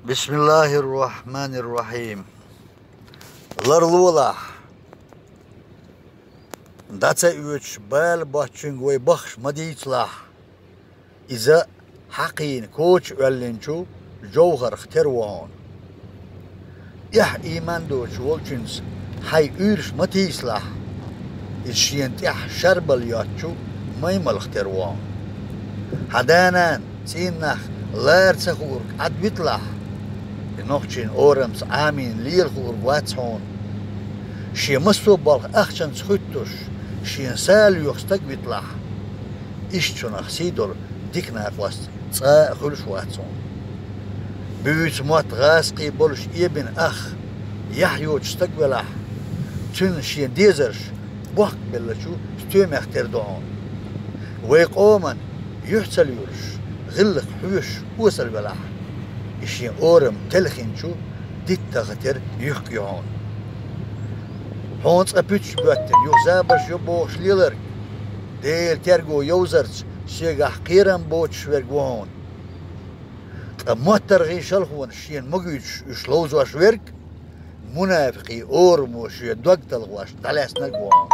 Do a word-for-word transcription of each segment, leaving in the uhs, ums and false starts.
بسم الله الرحمن الرحيم. Ларлолахь. ДӀа ца оьцуш бала боцчуьнга вай бахаш ма дийцалахь. Иза хьакхийна коча оьллинчу жовхарх тера ву хьуна. Эхь ийман доцуш волчуьнца хьайн уьйраш ма тийсалахь. Иза шена тӀехь шарбал йоцчу маймалх тера ву хьуна. Хьан да-нана цӀийнах лара ца хуург Ӏад виталахь, и нохчийн орамца Ӏамийна лела хуург вац хьуна. Шен массо а болх ахчанца хуьттуш, шена сала лоьху стаг виталахь, иштта цунах сий долу дика накъост цкъа а хуьлуш вац хьуна. Буьйцу мотт гӀазкхий болуш эбина ах, яхь йоцуш стаг велахь, цуьнан шен дезарш бохк беллачу стоьмех тера ду хьуна. Вай къоман юьхь ца лоьруш, гӀиллакх хьоьшуш осал велахь, и шен орам телхинчу диттагӀа тера юьхк ю хьуна. Хьуна цкъа пуьташ боьттина юха забарш йо бохуш леларг, Делан терго йовзарца шегахь кхерам боцуш верг ву хьуна. Ткъа моттаргӀий шалхонаш шена магуьйтуш уьш ловзош верг, мунафикъийн орамо шен дог талхош дӀалаьцнарг ву хьуна.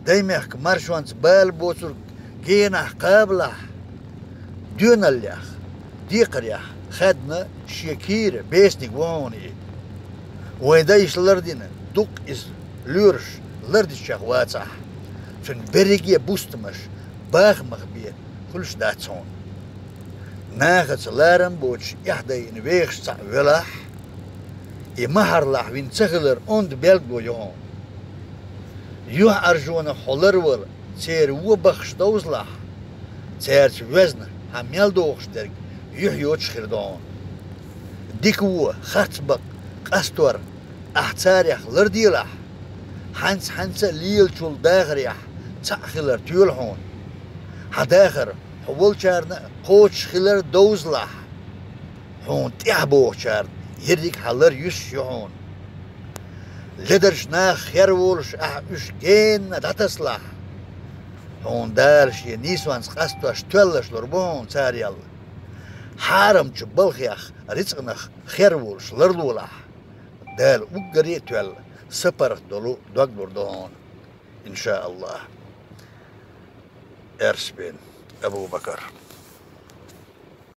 Даймехкан маршонца бала боцург генахь кхабалахь, доьналлех, декхарех хаьдна шен кийра бесниг ву хьуна и. Вайн дайша лардина дуккха иза лоьруш лардичех вацахь, цуьнан берриге а бустамаш бахамах бен хуьлуш дац хьуна. Нахаца ларам боцуш эхь дайина вехаш цхьаъ велахь, и махьарлахь вина ца хилар онда белгало ю хьуна. ЮьхьӀаьржонах хьо ларвала, церан вон баххаш довзалахь, цаьрца везна хьан мел дохуш дерг юьхь йоцуш хир ду хьуна. Дика вон, харц бакъ, къастор ахь царех ларделахь, хьаьнца-хьаьнца а лелачул дахарехь цхьаъ хилар тоьлу хьуна. Хьан дахар хьо волчарна а кхочуш хилар довзалахь, хьуна тӀаьхьа бохучарна ерриг а хьан лар юьсуш ю хьуна. Ледарш наха хер волуш ахь уьш генна дӀатасалахь, хьуна Дала шен нийсонца къастош тоьллаш лур бу хьуна царел. Хьарамчу балхех рицкъанах хер волуш ларлолахь, Дала уггаре а тоьлла са паргӀат долу дог лур ду хьуна, иншааллахӀ. Аьрс бен Абу-Бакар.